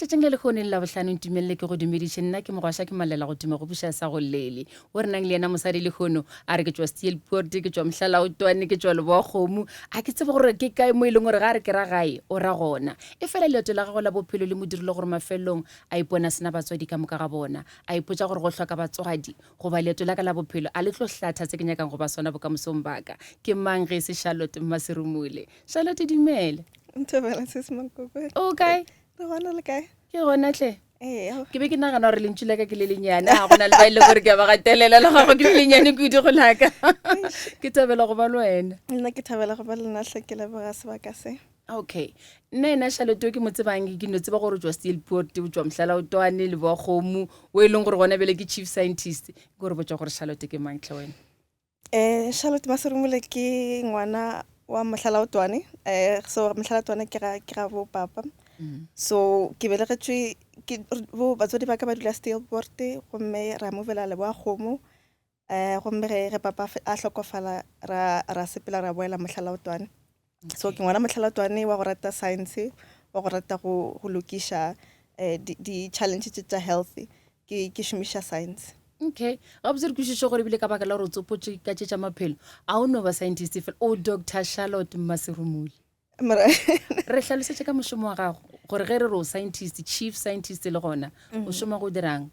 Letšatšing le lehono le Labohlano ntumelele ke go dumediše nna ke mogwaša ke malela go tuma go buša sa go llele. O re nang le yena mosadi lehono a re ke tšwa Steelpoort, ke tšwa Mohlalaotwane, ke tšwa Leboakgomo. A ke tsebe gore ke kae mo e leng gore ga a re ke ra gae o ra gona. Efela leeto la gagwe la bophelo le mo dirile gore mafelelong a ipone a se na batswadi ka moka ga bona. A ipotša gore go hloka batswadi goba leeto la ka la bophelo a le tlo hlatha se ke nyakang go ba sona bokamosong ba ka. Ke mang ge e se Charlotte Mmaserumule? Charlotte dumela. Nthobela sis Mankoko. O kae? Re gona le kae? Ke gona tle. Ee. Ke be ke nagana gore lentšu la ka ke le lenyane a gona le ba e le gore ke a ba gatelela la gago ke le lenyane kudu go laka. Ke thabela go ba le wena. Nna ke thabela go ba le nna hle ke leboga sebaka se. Okay. Nna ena Charlotte o ke mo tsebang ke no tseba gore o tswa Steelpoort, o tswa Mohlalaotwane, Leboakgomo, o e leng gore gona bjale ke chief scientist. Ke gore botša gore Charlotte ke mang tlhe wena. Charlotte Maserumule ke ngwana wa Mohlalaotwane. So Mohlalaotwane ke ga ke ga bo papa. So ke belegetšwe ke bo batswadi ba ka ba dula Steelpoort gomme ra movela Leboakgomo. Gomme ge ge papa a hlokofala ra ra sepela ra boela Mohlalaotwane. So ke ngwana Mohlalaotwane wa go rata science, wa go rata go go lokiša di challenge tše tša health ke ke šomiša science. Okay, gabotse re kwešiše gore ebile ka baka la gore o tsopotše ka tše tša maphelo, a o no ba scientist fela, o Doctor Charlotte Mmaserumule. Re hlalosetše ka mošomo wa gago gore ge re re o scientist, chief scientist le gona, o šoma go dirang?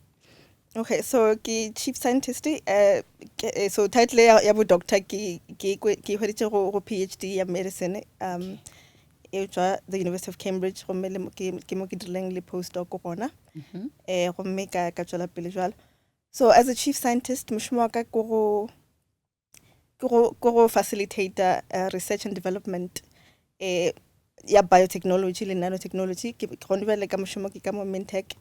Okay, so ke chief scientist, ke, so title ya, ya bo doctor ke ke ke hweditše go, go PhD ya medicine um e tšwa the University of Cambridge gomme le ke, ke mo ke dirileng le postdoc gona. Gomme ka, ka tšwela pele jwalo. So as a chief scientist mošomo wa ka ke go ke go ke go facilitate research and development ya biotechnology le nanotechnology. Ke gone bjale ka mošomo ke ka mo Mintek.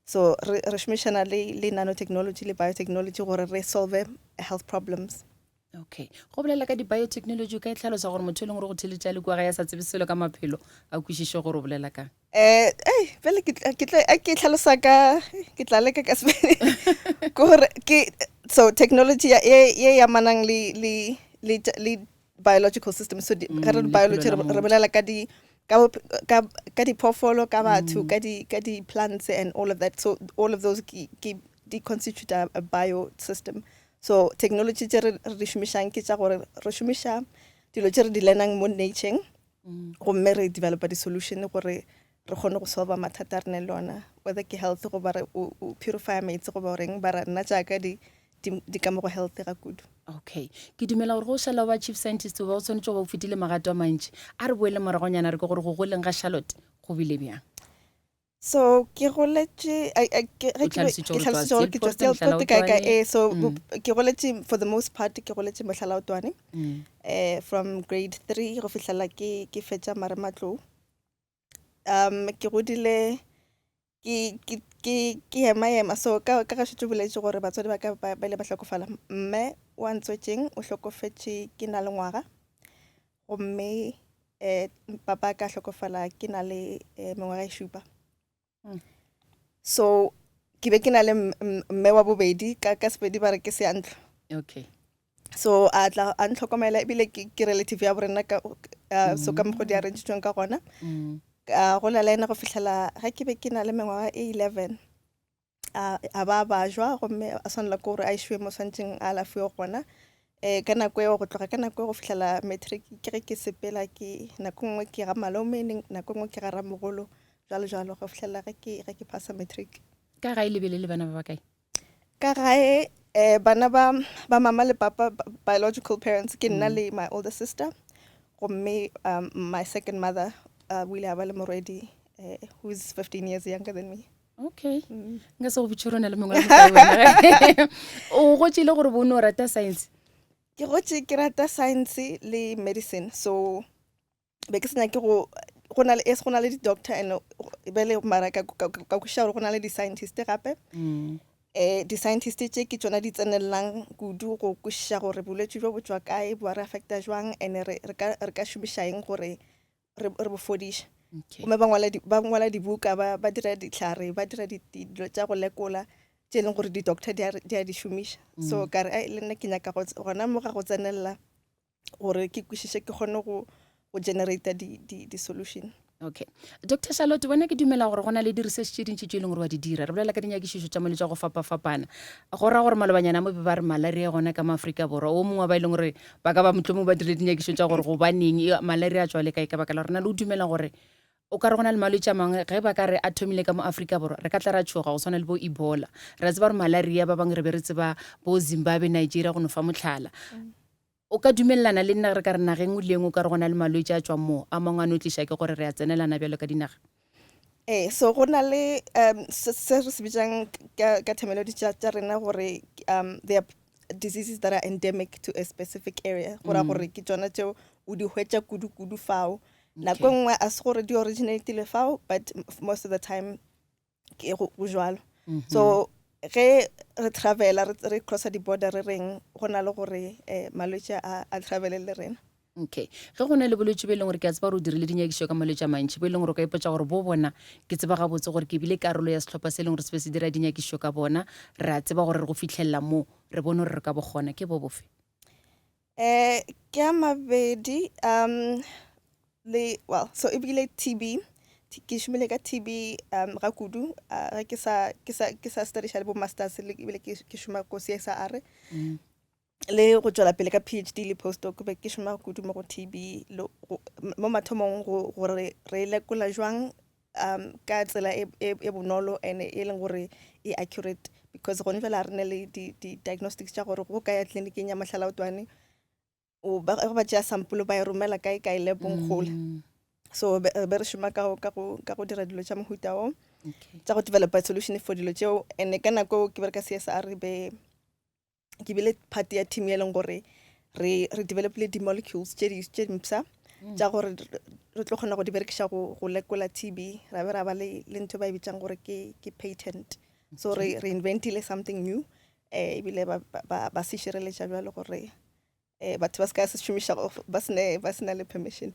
So re re šomišana le le nanotechnology le biotechnology gore re solve health problems. Okay, go bolela ka di-biotechnology o ka e hlalosa gore motho e leng gore go theletša le kua ga ya sa tsebe selo ka maphelo a kwešiše gore o bolela kang? Ei, bjale ke tla, ke tla, a ke hlalosa ka, ke tla leka ka Sepedi. Ke gore ke, so technology ya, ye, ye e amanang le, le, le, le biological system. So di, ge re re biology Lephelo la re, re motho. bolela ka di, ka bop-, ka, ka diphoofolo, ka batho, ka di, ka di-plants and all of that. So all of those ke, ke, di constitute a, a bio system. So technology tše re, re di šomišang ke tša gore re šomiša dilo tše re di learnang mo nature-eng gomme re developa di-solution gore re kgone go solva mathata a re neng le ona, whether ke health goba re o, o purifya meetse goba goreng, bara nna tša ka di, di, di ka mo go health ga kudu. Okay, ke dumela gore go šala o ba chief scientist o ba o tshwanetše go ba o fetile magato a mantši. A re boele moragonyana re ke gore go goleng ga Charlotte go bile bjang? So ke goletše, I, I, ke, ge O ke be, tlhalositše ke gore o tšwa tlhalositše gore ke tšwa Steelpoort, Steelpoort, kae, kae, Mohlalaotwane. ee, so ke goletše for the most part ke goletše Mohlalaotwane. From grade 3 go fihlela ke, ke fetša marematlou. Ke godile ke, ke, ke, ke ema ema, so ka, ka ga šetše boletše gore batswadi ba ka ba, ba ile ba hlokofala. Mme wa ntswetšeng o hlokofetše ke na le ngwaga, gomme papa ka hlokofala ke na le mengwaga e šupa. So ke be ke na le mme wa bobedi, ka, ka Sepedi ba re ke seantlo. Okay. So a tla a ntlhokomela ebile ke, ke relative ya borena ka, so ka mokgwa di arrangetsweng ka gona. Ka gola le ena go fihlela ge ke be ke na le mengwaga e 11. A, a ba bajwa gomme a swanela ke gore a išwe mo swanetšeng a alafiwe gona. Ka nako eo, go tloga ka nako eo go fihlela matric, ke ge ke sepela ke nako nngwe ke ga malome, nako nngwe ke ga ramogolo, jwalo jwalo, go fihlela ge ke, ge ke phasa matric. Ka gae le bile le bana ba bakae? Ka gae bana ba, ba mama le papa, biological parents, ke nna le my older sister, gomme my second mother o ile a ba le morwedi who is 15 years younger than me. Okay, nka se go botše gore o na le mengwaga e mekae wena. O gotše e le gore bo o ne o rata science? Ke gotše ke rata science le medicine, so be ke se nyake go, go na le, yes, go na le di-doctor and bjale mara ka, ka, ka kwešiša gore go na le di-scientist gape. Di-scientist tše ke tšona di tsenelelang kudu go kwešiša gore bolwetši bjo bo tšwa kae, bo re affecta jwang, and re, re ka, re ka šomiša eng gore re, re bo fodiše. Okay. Gomme ba ngwala di, ba ngwala dibuka, ba, ba dira dihlare, ba dira di, di, dilo tša go lekola tše e leng gore di-doctor di a, di a di šomiša. So ka re, ai, le nna ke nyaka go, gona mo ga go tsenelela gore ke kwešiše, ke kgone go, go generata di, di, di-solution. Okay. Doctor Charlotte, wena ke dumela gore go na le di-research tše dintši tše e leng gore wa di dira. Re bolela ka dinyakišišo tša malwetši a go fapafapana. Go ra gore malobanyana mo be ba re malaria e gona ka mo Afrika Borwa. O mongwe wa ba e leng gore ba ka ba mohlomongwe ba dirile dinyakišišo tša gore gobaneng e malaria a tšwa le kae ka baka la gore na le o dumela gore o ka re go na le malwetši a mangwe ge ba ka re a thomile ka mo Afrika Borwa re ka tla ra tšhoga go swana le bo Ebola. Re a tseba gore malaria ba bangwe re be re tseba bo Zimbabwe, Nigeria go no fa mohlala. O ka dumelelana le nna ge re ka re naga e nngwe le e nngwe o ka re go na le malwetši a tšwang moo, a mangwe a no tliša ke gore re a tsenelana bjalo ka dinaga? Ee, so go na le um se se re se bitšang ka ka terminology tša tša rena gore um there are diseases that are endemic to a specific area go ra gore ke tšona tšeo o di hwetša kudu-kudu fao. Nako e nngwe a se gore di originate-ile fao but most of the time ke go jwalo mm -hmm. so ge re travela re crossa di-border re reng go na le gore um malwetse a a travele le rena. Okay, ge go na le bolwetši bo e leng gore ke a tseba gore o dirile dinyakišo ka malwetši a mantši, bo e leng gore o ka ipotša gore bo bona ke tseba gabotse gore ke bile karolo ya sehlopha se e leng gore se be se dira dinyakišo ka bona, re a tseba gore re go fihlelela mo re bone gore re ka bo kgona, ke bo bofe? Eh, ke a mabedi um le well so e bile TB ke šomile ka TB um ga kudu uh, ge ke sa ke sa ke sa studiša le bo masters le ebile ke ke šoma ko CSIR le go tšwela pele ka PhD le postdoc be ke šoma kudu mo go TB le mo mathomong go gore re lekola jwang um ka tsela e, e, e bonolo and e leng gore e accurate because gone fela re ne le di-diagnostics tša gore go ka ya tleliniking ya mohlalaotwane o ba ba tšea sample ba e romela kae kae lebong kgole so be be re šoma ka go ka go ka go dira dilo tša mohuta o tša go developa solution for dilo tšeo and ka nako ke bereka CSR be ke bile part ya team e leng gore re re developile di-molecules tše di tše mpsha tša gore re tlo kgona go di berekiša go go lekola TB ra be ra ba le le ntho ba e bitsang gore ke ke patent so re re inventile something new eh ebile ba ba ba se šireletša bjalo gore eh batho ba se ka se šomiša ba sene ba sena le permission.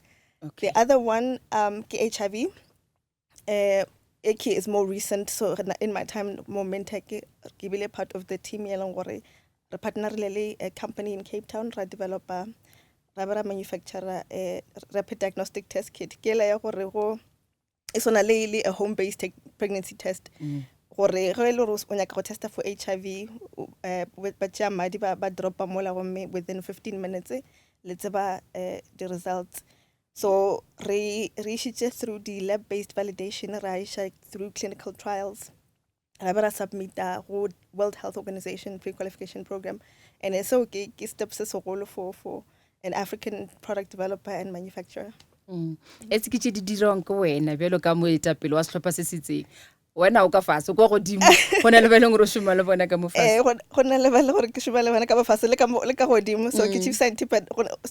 The other one um ke HIV. Eh AK is more recent so in my time mo Mintek ke bile part of the team e leng gore re partnerile le a company in Cape Town ra developer ra be ra manufacturer a rapid diagnostic test kit ke ela ya gore go e swana le le a home based pregnancy test gore ge e le gore o nyaka go testa for HIV eh, ba tšea madi ba ba dropa mola gomme within 15 minutes le tseba eh, di-results. So re re išitše through di-lab based validation ra iša through clinical trials ra be ra submita go World Health Organization pre-qualification program and seo ke ke step se segolo for for an African product developer and manufacturer. Etse ke tše di dirwang ke wena bjalo ka moetapele wa sehlopha se se itseng. Wena o ka fase kwa godimo go na le ba e leng gore o šoma le bona ka mo fase. Eh, go na le ba le gore ke šoma le bona ka mo fase le ka mo le ka godimo so ke chief scientist but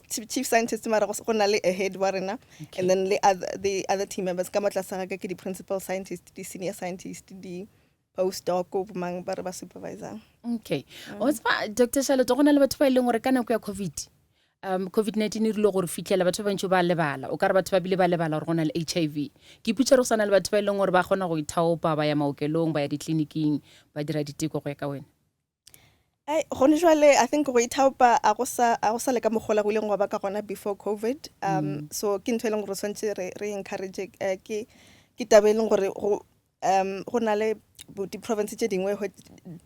chief scientist mara go na le a head wa rena and then le other, the other team members ka mo tlase ga ka ke di principal scientist di senior scientist di postdoc bo mang ba re ba supervisang. Okay, o tseba Doctor Charlotte, go na le batho ba e leng gore ka nako ya COVID um COVID-19 e rile gore fitlhela batho ba bantši ba lebala, o ka re batho ba bile ba lebala gore go na le HIV. Ke ipotša gore go sa na le batho ba e leng gore ba kgona go ithaopa ba ya maokelong, ba ya ditleliniking, ba dira diteko go ya ka wena. Ai, gone jwale I think go ithaopa a go sa a go sa le ka mokgola go ileng gwa ba ka gona before COVID um so ke ntho e leng gore tshwanetse re re encourage eh, ke ke taba e leng gore go um go na le di-province tše dingwe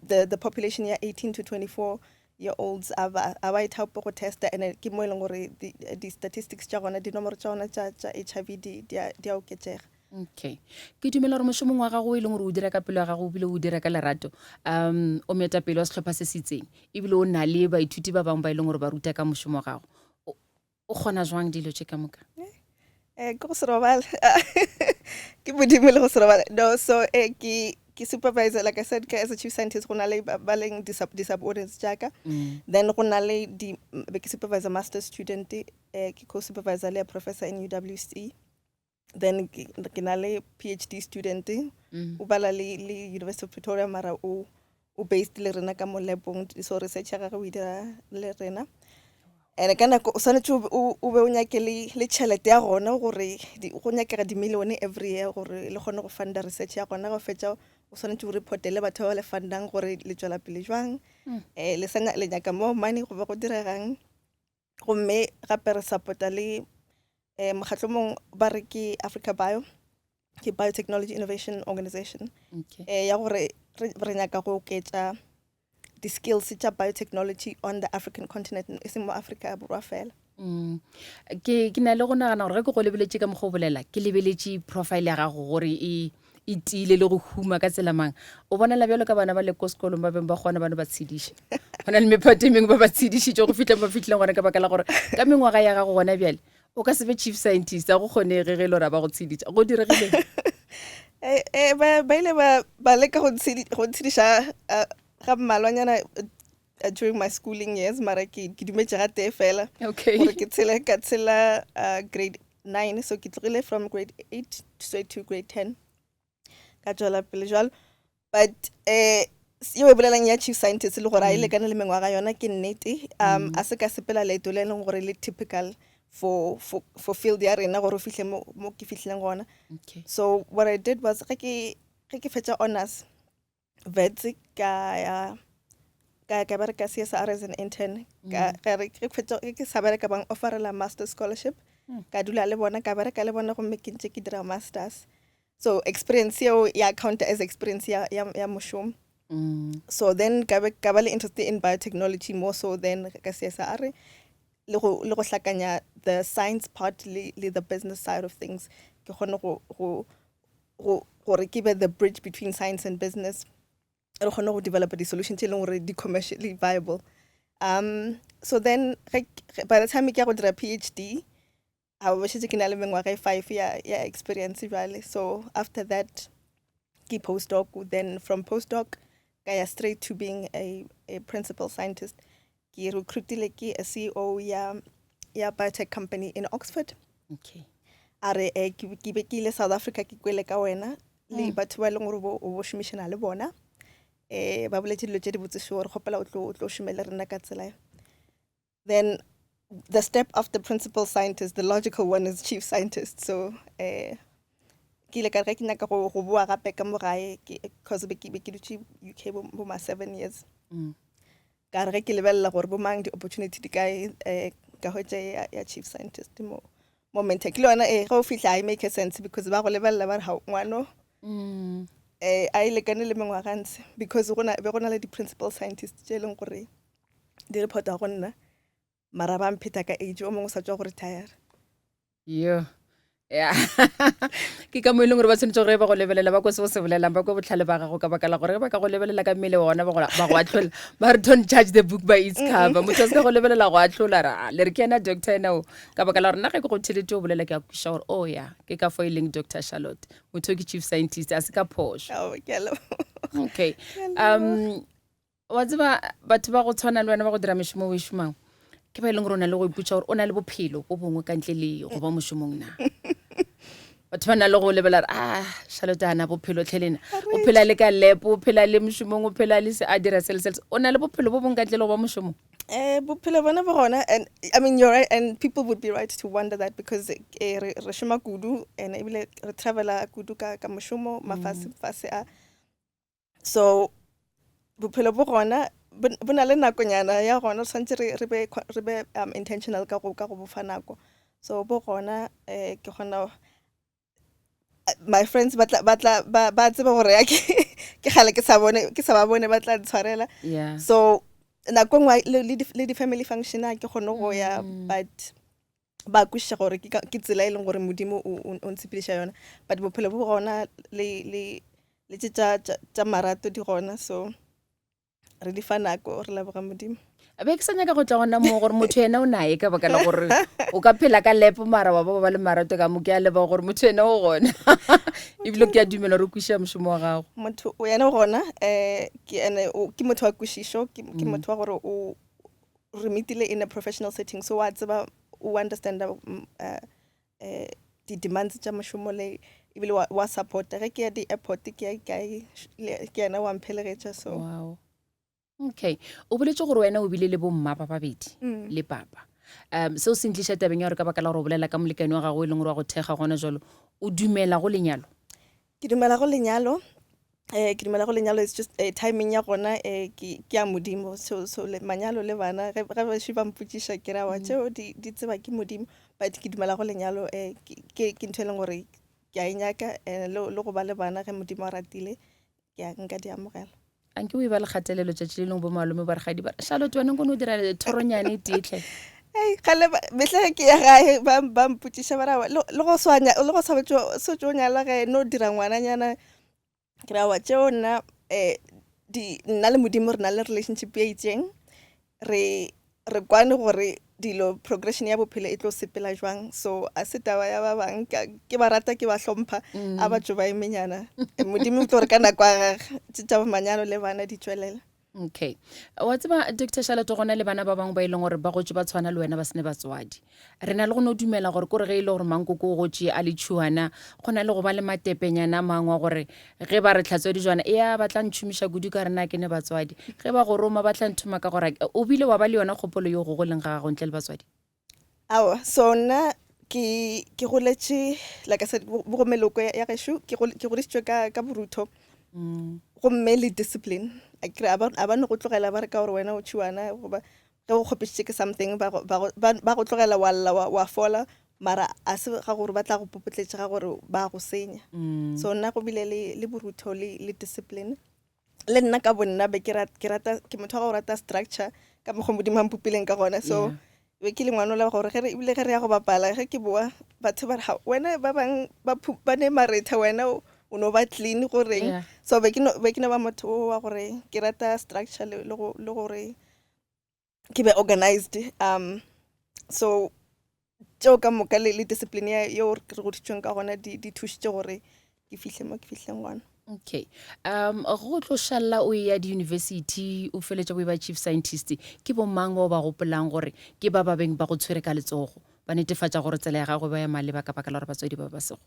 the population ya 18 to 24 year olds a ba a ba ithaope go testa and ke mo e leng gore di-statistics tša gona dinomoro tša gona tša tša HIV di di a di a oketšega. Okay, ke dumela gore mošomong wa gago o e leng gore o dira ka pelo ya gago ebile o dira ka lerato um o moetapele wa sehlopha se se itseng ebile o na le baithuti ba bangwe ba e leng gore ba ruta ka mošomo wa gago, o kgona jwang dilo tše ka moka? Eh, ke go se robale ke modimo le go se robale no so eh, ke ke supervisor like I said ke as a chief scientist go na le ba leng di-subordinates jaaka then go na le di be ke supervisor master student eh, ke co-supervisor le ya professor in UWC then ke na le PhD student o bala le le University of Pretoria mara o o based le rena ka mo labong so research ya gagwe o e dira le rena and ka nako o swanetše o be o nyake le le tšhelete ya gona gore go nyakega dimilione every year gore le kgone go funda research ya gona. Ge o fetša o swanetše o reportele batho ba ba le fundang gore le tšwela pele jwang, um le sa le nyaka more money goba go diregang. Gomme gape re support-a le. Eh, mokgatlo mongwe ba re ke Africa Bio, ke Biotechnology Innovation Organization. Okay. Eh, ya gore re, re nyaka go oketša di-skills tša biotechnology on the African continent, e seng mo Afrika Borwa fela. Mm. Ke, ke na le go nagana gore ge ke go lebeletše ka mokgwa o bolela, ke lebeletše profile ya gago gore e e tiile le go huma ka tsela mang. O bonala bjalo ka bana ba le ko sekolong ba beng ba kgona ba no ba tshediša. Go na le mephato e mengwe ba ba tshedišitše go fihla ba fihlileng gona ka baka la gore ka mengwaga ya gago gona bjale o ka se be chief scientist, a go kgonege ge e le gore a ba go tsheditša. Go diregile? Eh, eh, ba, ba ile ba, ba leka go ntshediša uh, ga mmalwanyana uh, during my schooling years, mara ke, ke dumetše ga tee fela. Okay. Gore ke tshele, ka tshela uh, grade 9, so ke tlogile from grade 8 straight to grade 10. Ka tšwela pele jwalo. But eh, yeo e bolelang ya chief scientist le gore a e mm. lekane le mengwaga yona ke nnete. Um, mm. A se ka sepela leeto le e leng gore le typical for, for, for field ya rena gore o fihle mo, mo ke fihlileng gona. Okay. So what I did was ge ke ge ke fetša honors Wits ka ya ka ka bereka CSR as an intern ka mm. re ke fetša ke sa bereka bang offerela master scholarship mm. ka dula le bona ka bereka le bona gomme ke ntse ke dira masters so experience yeo ya count as experience ya ya, ya mošomo mm. so then ka be ka ba le interest in biotechnology more so then ka CSR le go le go hlakanya the science part le, le the business side of things ke kgone go go go gore ke be the bridge between science and business re kgone go developa di-solution tše e leng gore di commercially viable um so then by the time ke ya go dira phd a bo šetše ke na le mengwaga e five ya, ya experience jwale so after that ke postdoc then from postdoc ka ya straight to being a, a principal scientist ke recruitile ke a ceo ya ya biotech company in oxford okay a re eh, ke ke be ke ile south africa ke kwele ka wena le mm. batho ba e leng gore o bo šomišana le bona um ba boletse dilo tše di botse sure kgopela o tlo o tlo šome le rena ka tsela then the step after principal scientist the logical one is chief scientist so eh ke ile ka re ke nyaka go go boa gape ka mo gae because be ke be ke dutše UK bo, bo ma seven years mm. Ka re ge ke lebelela gore bo mang di-opportunity di kae um ka hwetša ya, ya chief scientist mo mo Mentech. Le yona ee ge o fihla a e make sense because ba go lebelela ba re ga ngwano mm. eh, a e lekane le mengwaga ntse because go na be go na le di-principal scientist tše e leng gore di reporta go nna mara ba mpheta ka age o mongwe o sa tswa go retire yo ya ke ka mo e leng gore ba tshwanetse gore ba go lebelela ba kwe se o se bolelang ba kwe botlhale ba gago ka baka la gore ge ba ka go lebelela ka mmele wa gona ba go atlhola ba re don't judge the book by its cover motho a se ka go lebelela go atlhola ra ah, le re ke ena doctor ena o ka baka la gore nna ge ke go theletše o bolela ke a kweša gore o oh, ya ke ka fo e leng doctor charlotte motho ke chief scientist a se ka phošo oh, okay um Wa tseba, batho ba go tshwana le wena ba go dira mešomo o e šomang, ke ba e leng gore o na le go ipotša gore o na le bophelo bo bongwe ka ntle le go ba mošomong na. Batho ba na le go lebela gore ah, Charlotte a na bophelo tlhe lena. O phela le ka lap, o phela le mošomong, o phela le se a dira se le se le se. O na le bophelo bo bongwe ka ntle le go ba mošomong? Eh, bophelo bona bo gona and I mean you're right and people would be right to wonder that because eh, re re šoma kudu and ebile re travela kudu ka ka mošomo mafase fase a so bophelo bo gona bo na le nakonyana ya gona re tshwanetse re be re be um, intentional ka go ka go bofa nako so bo gona um ke kgona my friends ba tla ba tla ba ba tseba gore ya ke ke gale ke sa bone ke sa ba bone ba tla ntshwarela yeah so nako nngwe le di family function a ke kgone go ya mm. but ba kwešiša gore ke ke tsela e leng gore modimo o o ntshepediša yona but bophelo bo gona le le le tše tša tša marato di gona so re di fa nako re leboga modimo be ke sa nyaka go tla gona moo gore motho yena o naye ka baka la gore o ka phela ka lepo mara wa ba ba le marato ka mo ke a leboga gore motho yena o gona ebile ke a dumela gore o kwešiša mošomo wa gago motho o yena o gona um ke ene ke motho wa kwešišo ke mm. motho wa gore o re meetile in a professional setting so wa tseba o understanda mm, eh, eh, di-demands tša mošomo le ebile wa, wa supporta ge ke ya di-airport ke ya kae ke yena wa mphelegetša so wow. okay o boletse gore wena o bile le bomma ba babedi mm. le papa um seo se ntliša tabeng ya gore ka baka la gore o bolela ka molekane wa gago e leng gore wa go thekga gona jalo o dumela go lenyalo ke dumela go lenyalo. Ke dumela go lenyalo, it's just timing ya gona ke ya Modimo. So le manyalo le bana, ge bešo ba mpotšiša ke ra wa tšeo di tseba ke Modimo, but ke dumela go lenyalo, ke ntho e leng gore ke a e nyaka, le go ba le bana ge Modimo a ratile, ke a nka di amogela. Anke o e ba le kgatelelo tšatši le lengwe bo malome ba re gadi ba re Charlotte wena nko no dira thoronyane e teetlhe. Ei, kgale mehle ge ke ya gae ba mpotšiša ba ra le go swanya le go sa tšo nyala ge no dira ngwananyana. Ke ra wa tšeo nna di nna le Modimo re na le relationship e itseng, re kwane gore dilo progression ya bophelo e tlo sepela jwang. So a se taba ya ba bang, ke ba rata, ke ba hlompha, a ba tšo ba emenyana. Modimo o tlo re ka nako ya gage tša manyalo le bana di tšwelela. Okay, wa tseba Doctor Charlotte, gona le bana ba bangwe ba e leng gore ba gotše ba tshwana le wena ba sene batswadi. Re na le go no dumela gore kore ge e le gore mankoko o gotše a le tšhuana, go na le go ba le matepenyana a mangwe a gore ge ba re tlhatswa dijwana, ea ba tla ntšhomiša kudu ka re na ke ne batswadi. Ge ba go roma ba tla nthoma ka gore o bile wa ba le yona kgopolo yeo go goleng ga gago ntle le batswadi? Aowa, so nna ke goletše, like I said, go meloko ya gešo, ke godišitšwe ka borutho gomme le discipline. Akere a ba no go tlogela ba re ka gore wena o tšhuana goba ge o kgopišitše ke something ba go tlogela wa lla wa fola, mara a se ga gore ba tla go popotletša ga gore ba go senya. So nna go bile le borutho le discipline. Le nna ka bonna be ke rata, ke motho wa go rata structure ka mokgwa Modimo a mpopileng ka gona. So be ke le ngwanola gore ge re ebile ge re ya go bapala, ge ke boa batho ba re ha wena ba bang ba ne maretha, wena o no ba clean goreng. So be ke no ba motho o wa gore ke rata structure le gore ke be organized. So tšeo ka moka le discipline yeo re goditšweng ka gona di thušitše gore ke fihle mo ke fihleng gona. Okay, go tlo šalla o ya di-university o feletša o e ba chief scientist, ke bo mang bao ba gopolang gore ke ba ba beng ba go tshwere ka letsogo ba netefatša gore tsela ya gagwe ba ya maleba ka baka la gore batswadi ba ba sego?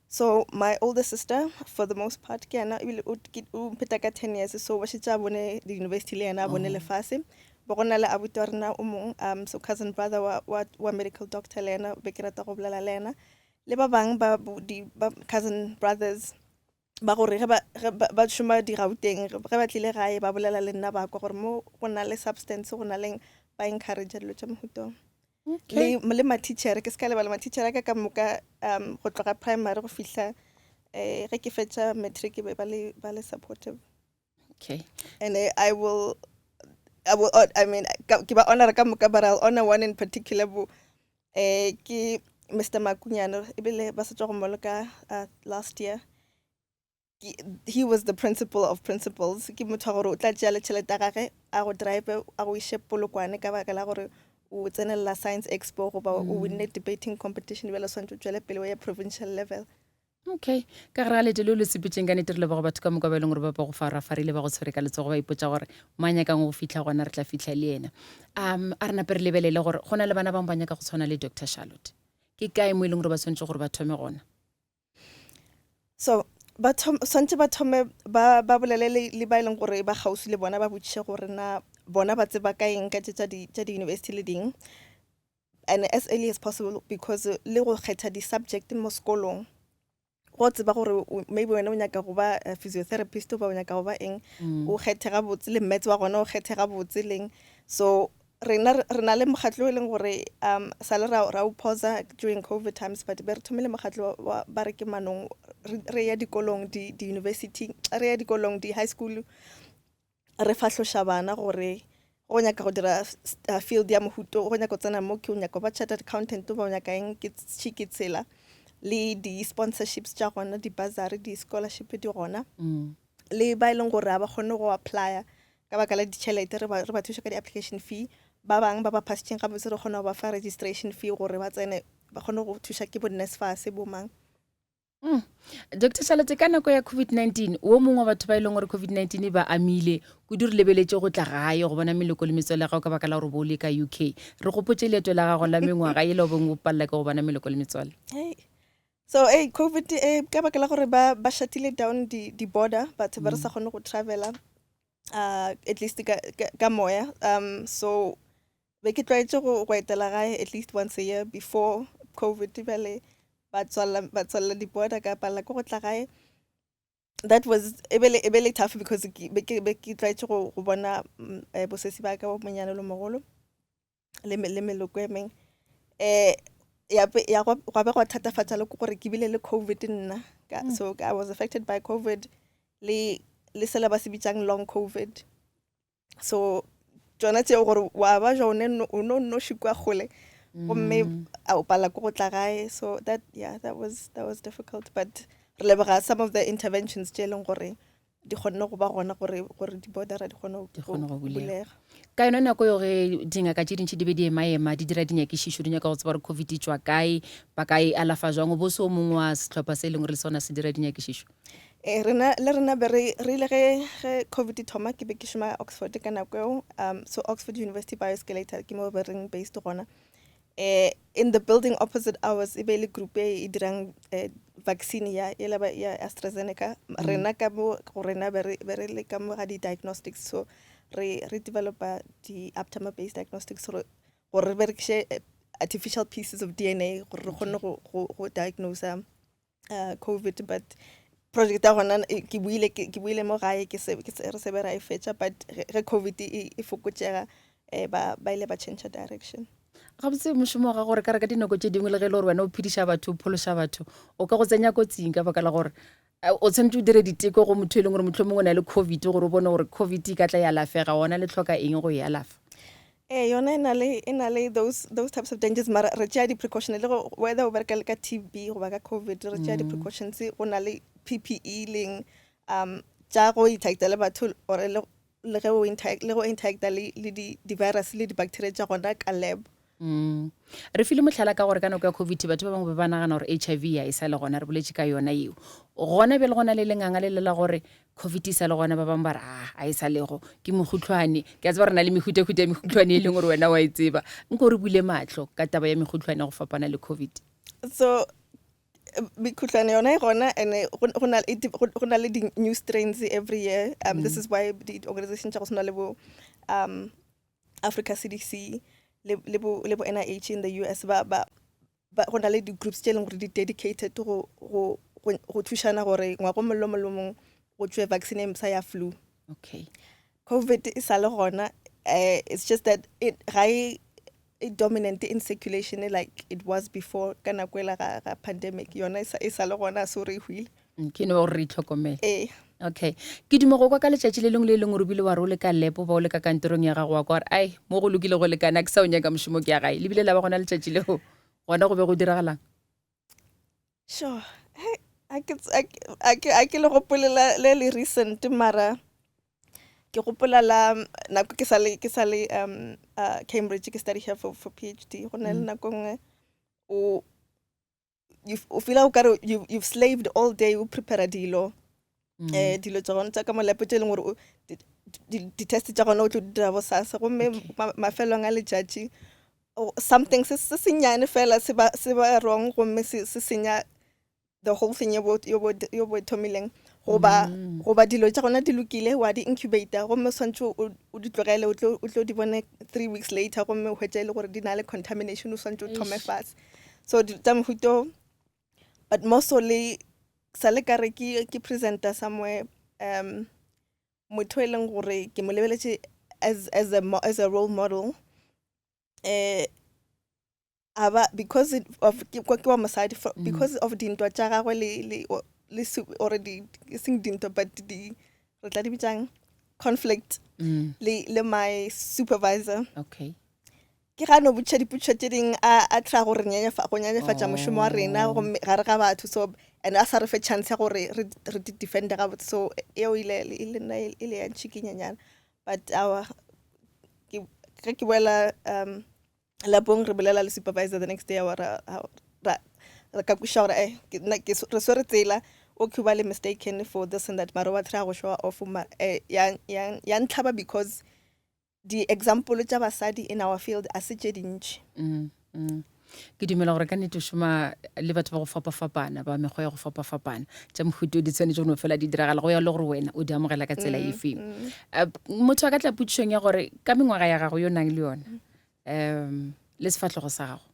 So my older sister for the most part ke yena ebile o mpheta ka 10 years, so ba šetše a bone di-university le yena a bone lefase. Bo go na le abuti wa rena o mong, so cousin brother wa medical doctor, le yena be ke rata go bolela le yena, le ba bang ba ba cousin brothers ba gore ge ba šoma di-Gauteng, ge ba tlile gae ba bolela le nna, ba kwa gore mo go na le substance, go na leng, ba encourage dilo tša mohutong. Le ma-teacher, ke se ka lebala ma-teacher a ka ka moka, go tloga primary go fihla ge ke fetša matric, be ba le supportive. And I will, I mean, ke ba honor ka moka, but I'll honor one in particular, bo ke Mr Makunyane, ebile ba sa tšwa go mmoloka last year. He was the principal of principals. Ke motho wa gore o tla tšea le tšhelete ya gage a go drive a go iše Polokwane ka baka la gore o tsenelela science expo goba o winne debating competition, bjale swantse o tšwele pele o ye provincial level. Okay, ka gare ga leeto leo le sepetseng, ka nete re leboga batho ka moka ba e leng gore ba ba go farafarile, ba go tshwere ka letsogo, ba ipotsa gore mo a nyakang go fitlha gona re tla fitlha le yena. A re nape re lebelele gore go na le bana bangwe ba nyaka go tshwana le Doctor Charlotte, ke kae mo e leng gore ba tshwanetse gore ba thome gona? So ba swantse ba thome ba bolele le ba e leng gore ba kgauswi le bona, ba botšiše gore na bona ba tseba ka eng ka tše tša di-university le ding, and as early as possible, because le go kgetha di-subject mo sekolong, go tseba gore maybe wena o nyaka go ba physiotherapist goba o nyaka go ba eng, o kgethe gabotse, le maths wa gona o kgethe gabotse leng. So rena re na le mokgatlo e leng gore sa le ra o pausa during COVID times, but be re thomile mokgatlo wa ba re ke manong, re ya dikolong, di-university, re ya dikolong, di-high school, re fahloša bana gore go nyaka go dira field ya mohuto, go nyaka go tsena mo, ke o nyaka go ba chartered accountant ba o nyaka eng, ke ke tsela le di-sponsorships tša gona, di-bursary, di-scholarship di gona. Le ba e leng gore ga ba kgone go applya ka baka la ditšhelete, re ba thuša ka di-application fee. Ba bangwe ba ba passitšeng gabotse, re kgona go ba fa registration fee gore ba tsene, ba kgone go thuša ke bo NSFAS bo mang. Dr Charlotte, ka nako ya COVID-19, wo mongwe wa batho ba e leng gore COVID-19 e ba amile kudu, re lebeletše go tla gae go bona meloko le metswele ya gago ka baka la gore bo o le ka UK. Re gopotše leeto la gago la mengwaga e le o beng o palela ke go bona meloko le metswale. Hey. So hey, COVID, ka baka la gore ba shutile down di border, batho ba re sa kgone go travela, at least ka moya. So be ke tlwaetše go etela gae at least once a year before COVID. Bjale ba tswalla di-border, ka palela ke go tla gae. That was e be le e be le tough because ke be ke be ke tlwaetše go go bona mm, eh, bosesi ba ka bo monyane le mogolo le me- le meloko e mengwe eh ya be ya gwa gwa be gwa thatafatša le ke gore ke bile le covid nna ka so I was affected by covid le le sela ba se bitsang long covid so tšona tšeo gore wa ba ja o ne o no nnoši kwa kgole gomme mm. a o pala ko go tla gae so that yeah that was that was difficult but re leboga some of the interventions tše e leng gore di kgonne go ba gona gore gore di-bordera di kgone go bulega ka yone nako yo ge dingaka tše dintši di be di emaema di dira dinyakišišo di nyaka go tseba gore covid e tšwa kae ba ka e alafa jwang o bo se o mongwe wa sehlopha se e leng gore le sona se dira dinyakišišo Ee, rena le rena be re re ile ge ge covid e thoma ke be ke šoma Oxford ka nako eo um so Oxford University Bioescalator ke mo be reng based gona eh in the building opposite ours e be e le group e e dirang eh, vaccine ya e ba ya AstraZeneca mm. rena ka mo go rena be re be re le ka mo ga di diagnostics so re re developa di aptamer based diagnostics gore gore re berekiše eh, artificial pieces of DNA gore re kgone go go go diagnose uh, covid but project ya gona e, ke buile ke buile mo gae ke se re se be ra e fetša but ge covid e, e fokotšega eh, ba ba ile ba change direction gabotse mošomo wa gago re ka re ka dinako tše dingwe le ge e le gore wena o phediša batho o phološa batho o ka go tsenya kotsing ka baka la gore eh, o tshwanetse o dire diteko go motho e leng gore motlho mongwe o na le covid gore o bone gore covid e ka tla ya alafega gona le tlhoka eng go e alafa Ee, yona e na le e na le those those types of dangers mara re tšea di-precaution le go whether o bereka le ka T_B goba ka COVID re tšea di-precautions go na le P_P_E leng um tša go interact-a le batho or le le ge o le go interact-a le le di-virus le di-bacteria tša gona ka lab. Mm. Re file mohlala ka gore ka nako ya COVID batho ba bangwe ba ba nagana gore HIV ya e sa le gona re boletše ka yona eo. Gona bjale gona le lenganga le le la gore covid e sa le gona ba bangwe ba re a a e sa lego ke mokhutlhwane ke a tseba re na le mehutahuta ya mekhutlhwane e leng gore wena wa e tseba nko re bule matlho ka taba ya mekhutlhwane ya go fapana le covid so mekhutlhwane yona e gona and go na le di-new strains every year um, mm. this is why di-organization tša go tshwana le bo um, africa cdc le bo nih in the us ba, ba ba go na le di-groups tše e leng gore di dedicated go go go thušana gore ngwaga o mongwe le mongwe le mongwe go tšwe vaccine e mpsha ya flu okay covid e sa le gona uh, it's just that it ga e e dominant in circulation like it was before ka nako ela ga, ga pandemic yona e sa le gona se re e hwile mm, ke no gore re itlhokomele ee okay ke duma go kwa ka letšatši le lengwe le lengwe re bile wa re o le ka lepo ba o le ka kantorong ya gago wa kwa gore ai mo go lokile go lekana ke sa o nyaka mošomo ke ya gae lebile la ba gona letšatši leo gona go be go diragalang sure a ke le gopole le le recent mara ke gopola la nako ke sa le ke sa le um uh, Cambridge ke study here for for PhD go na le mm. nako nngwe o o feel o kare you, you've slaved all day o prepare dilo mm. eh dilo tša gona tša ka molepo tše e leng gore di-test tša gona o tlo di dira bosasa gomme mafelong a letšatši something se se sennyane fela se ba se ba wrong gomme se se senya the whole thing yo bo yo bo yo bo thomileng goba mm. goba dilo tša gona di lokile wa di incubator gomme o swantse o di tlogele o tlo o tlo di bone three weeks later gomme o hwetša e le gore di na le contamination o swantse o thome fase so tša mohuto but more so le sa le ka re ke ke presenter somewhere um motho e leng gore ke mo lebeletše as as a as a role model eh a ba because it, of ke ke wa mosadi mm. because of dintwa tša gagwe le le le or di e seng dintwa but di re tla di bitsang conflict mm. le le my supervisor okay Ke ga no botšiša dipotšišo tše ding a a try gore nyenyefa go nyenyefatša mošomo wa rena oh. gomme gare ga batho so and a sa re fe chance ya gore re re di defende gabotse so eo ile ile nna e le ya ntšhikinyenyana but awa ke ge ke boela um lapong re bolela le supervisor the next day wa ra ra re ka kwešiša gore eh ke re swere tsela o ke ba le mistaken for this and that mara wa try go show off mara eh ya ya ya ntlhaba because Di-example tša basadi in our field a se tše dintši. Mm, mm. Ke dumela gore ka nnete o šoma le batho ba go fapafapana ba mekgwa ya go fapafapana tša mohuto di tshwanetse go no fela di diragala go ya le gore wena o di amogela ka tsela mm, efe mm. Eh, motho a ka tla potšišong ya gore ka mengwaga ya gago yo nang le yona um le sefatlhogo sa gago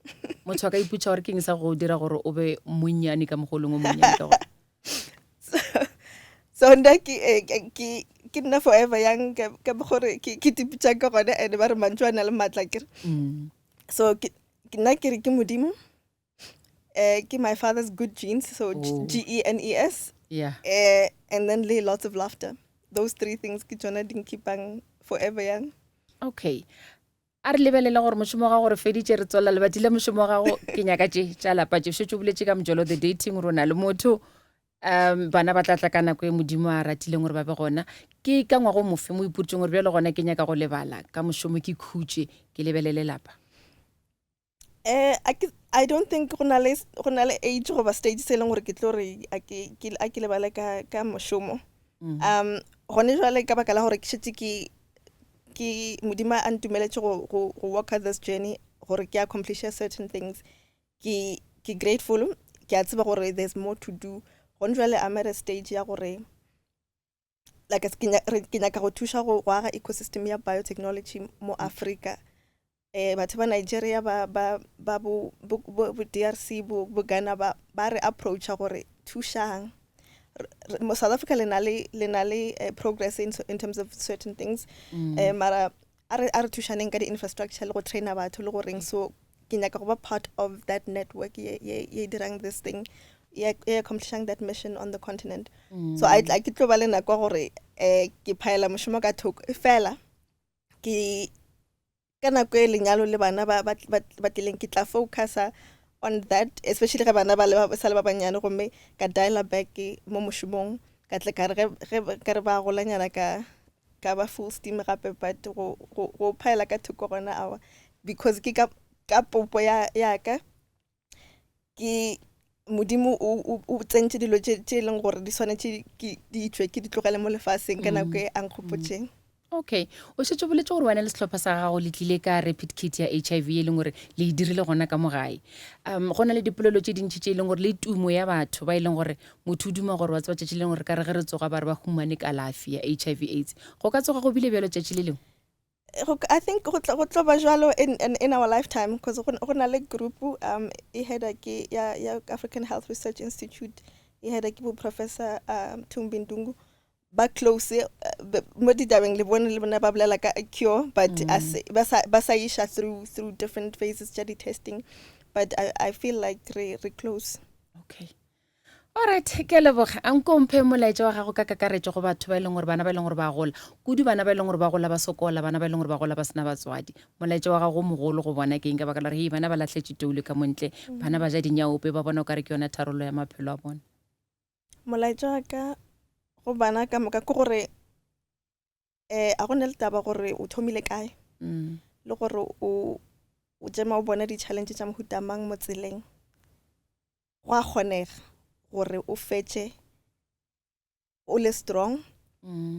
motho a ka ipotša gore ke eng sa go dira gore o be monnyane ka mogolong o monnyane ka gore so, So nna ke eh, ke ke nna forever young ka ka gore ke ke tipitša ka gona and ba re mantšu a na le maatla kere. So ke ke nna ke re ke Modimo. Eh ke my father's good genes, so Oh. G E N E S. Yeah. And then le lots of laughter. Those three things ke tšona di nkipang forever young. Okay. A re lebelele gore mošomo wa gago re feditše re tswelela lebati la mošomo wa gago ke nyaka tše tša lapa tše šetše o boletše ka mojolo the dating gore o na le motho um bana ba tla tla ka nako e modimo a ratileng gore ba be gona ke ka ngwago mofe mo ipoditseng gore bjalo gona ke nyaka go lebala ka mošomo ke khutše ke lebelele lapa? I don't think go na le go na le age goba stage se e leng gore ke tlo re a ke ke a ke lebale ka ka mošomo. Gone jwale ka baka la gore ke šetše ke ke Modimo a ntumeletše go go go walk this journey gore ke accomplish certain things, ke ke grateful, ke a tseba gore there's more to do. Gone jwale I'm at a stage ya gore like ke nyaka go thuša go aga ecosystem ya biotechnology mo Africa. Batho ba Nigeria ba ba ba bo bo bo DRC bo bo Ghana ba ba re approacha gore thušang. Mo South Africa le na le le na le progress in terms of certain things. Mara a re a re thušaneng ka di-infrastructure le go traina batho le go reng. So ke nyaka go ba part of that network ye ye ye dirang this thing, ye ye accomplishang that mission on the continent. So I ke tlo ba le nako gore ke phaela mošomo ka thoko fela ke ka nako e lenyalo le bana ba ba ba tlileng ke tla focusa on that, especially ge bana ba le ba sa le ba banyane, gomme ka diala back mo mošomong ka tle ka re ge ge ka re ba golanyana ka ka ba full steam gape. But go go go phaela ka thoko gona awa, because ke ka ka popo ya ya ka ke Modimo o o tsentše dilo tše tše e leng gore di swanetše ke di tšwe ke di tlogele mo lefaseng ka nako e a nkgopotšeng. Okay, o šetše o boletše gore wena le sehlopha sa gago le tlile ka rapid kit ya HIV e leng gore le e dirile gona ka mo gae. Go na le dipolelo tše dintši tše e leng gore le tumo ya batho ba e leng gore motho o duma gore wa tseba tšatši le lengwe re ka re ge re tsoga ba re ba humane kalafi ya HIV AIDS. Go ka tsoga go bile bjalo tšatši le lengwe? I think go tlo ba jwalo in our lifetime, because go na le group e heada ke ya ya African Health Research Institute, e heada ke bo Professor Thumbi Ndungu. Ba close mo ditabeng le bone le bona ba bolela ka cure, but ba sa iša through different phases tša di-testing, but I feel like re close. Okay. Alright, ke a leboga. A nko mphe molaetša wa gago ka kakaretšo go batho ba e leng gore bana ba e leng gore ba gola, kudu bana ba e leng gore ba gola ba sokola, bana ba e leng gore ba gola ba sena batswadi. Molaetša wa gago o mogolo go bona ke eng ka baka la gore hei bana ba lahletše toulo ka montle, bana ba ja dinyaope, ba bona o ka re ke yona tharollo ya maphelo a bona. Molaetša wa ka go bana ka moka ke gore a go ne le taba gore o thomile kae le gore o o tšema o bona di-challenge tša mohuta mang mo tseleng. Go a kgonega gore o fetše o le strong,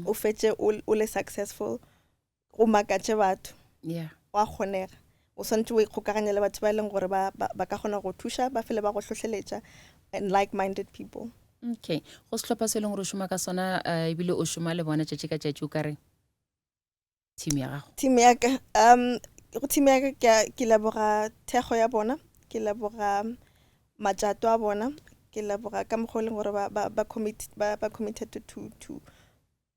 o fetše o le successful, go makatše batho. Go a kgonega. O swanetše o ikgokaganye le batho ba e leng gore ba ba ka kgona go thuša, ba fele ba go hlohleletša, and like-minded people. Okay. Go sehlopha se e leng gore o šoma ka sona ebile o šoma le bona tšatši ka tšatši, o ka reng team ya gago? Team ya ka, go team ya ka ke leboga thekgo ya bona, ke leboga matšato a bona, ke leboga ka mokgwa o leng gore ba ba ba commit ba ba committed to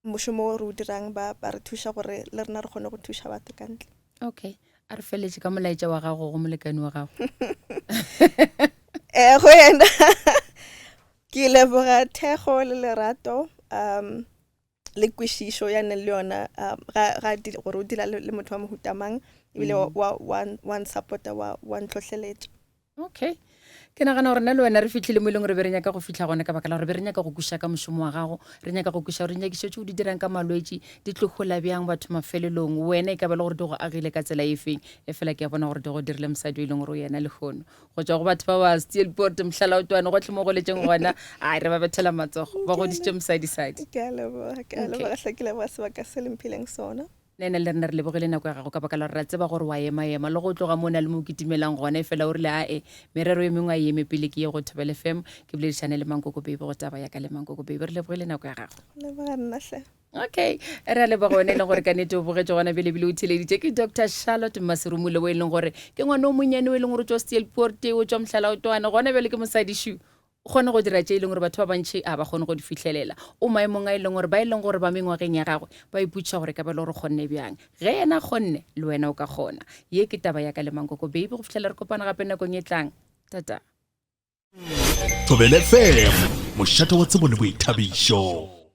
mošomo o re o dirang, ba ba re thuša gore le rena re kgone go thuša batho ka ntle. Okay, a re feletše ka molaetša wa gago go molekane wa gago. Go yena ke leboga thekgo le lerato le kwešišo ya neng le yona ga ga gore o dira le motho wa mohuta mang, ebile wa wa wa nsupporta, wa wa ntlhohleletša. Okay, ke nagana gore nna le wena re fihlile mo e leng gore be re nyaka go fihla gona, ka baka la gore be re nyaka go kweša ka mošomo wa gago, re nyaka go kweša gore dinyakišo tšeo di dirang ka malwetši di tlo hola bjang batho mafelelong, wena e ka ba le gore di go agile ka tsela e feng. E fela ke a bona gore di go dirile mosadi o e leng gore o yena lehono. Go tšwa go batho ba ba Steelpoort, Mohlalaotwane, gohle mo goletšeng gona, a re ba bethela matsogo, ba godišitše mosadisadi. Ke a leboga, ke a leboga hle, ke leboga sebaka se le mphileng sona. Nna le rena re lebogile nako ya gago ka baka la gore ra tseba gore wa ema-ema le go tloga mo o na le mo o kitimelang gona, efela o rile ae, merero e mengwe a e eme pele ke ye go Thobela FM ke boledišane le Mankoko Baby go taba ya ka le Mankoko Baby. Re lebogile nako ya gago. Go leboga nna hle. Okay, re a leboga wena e leng gore ka nnete o bogetše gona bjale ebile o theleditše. Ke Doctor Charlotte Maserumule o e leng gore ke ngwana o monnyane o e leng gore o tšwa Steelpoort, o tšwa Mohlalaotwane, gona bjale ke mosadišu. O kgone go dira tše e leng gore batho ba bantši a ba kgone go di fihlelela. O maemong a e leng gore ba e leng gore ba mengwageng ya gagwe ba ipotšiša gore e ka ba e le gore o kgonne bjang. Ge yena a kgonne, le wena o ka kgona. Ye ke taba ya ka le Mankoko Baby go fihlela re kopana gape nakong e tlang. Tata. Thobela FM, mošate wa tsebo le boithabišo.